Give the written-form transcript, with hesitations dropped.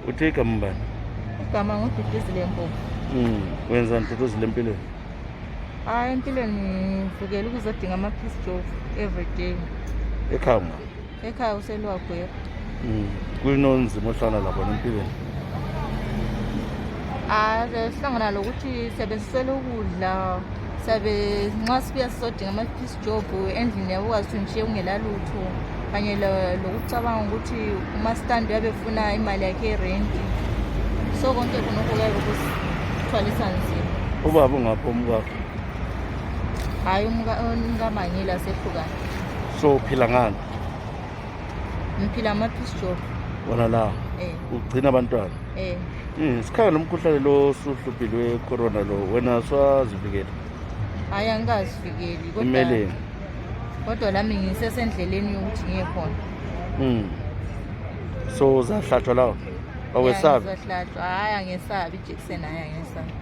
Uthe igama mbani? Igama nguDuduzile Mpofu. Wenzani Duduzile empilweni? Hayi empilweni ngivukela ukuzodinga ama-piece job every day. Ekhaya mna? Ekhaya uselwagwera. Kunonzima ohlangana labona empilweni? Sihlangana lokuthi sebesiswele ukudla, nxa sibuya sizodinga ama-piece job endlini yabo ukwazi ukuthi ngishiye kungelalutho, kanye lokucabanga ukuthi umasitandi uyabe efuna imali yakhe yerenti. So konke khonokho kuyabe kusithwalisa nzima. Ubaba ungaphi umkakho? Hayi umkamanyela asehlukana. So uphila ngani? Ngiphila ama-piece job. Wona la? Ugcina abantwana? Sikhanga nomkhuhlane lo osuhluphile we-corona lo, wena swazivikela? Hayi angikazivikeli emeleni? Kodwa lami ngisesendleleni yokuthi ngiye khona. So uzahlatshwa lawo? Awesabi? Ngizahlatshwa. Hayi angesabi ijekiseni, hayi angesabi.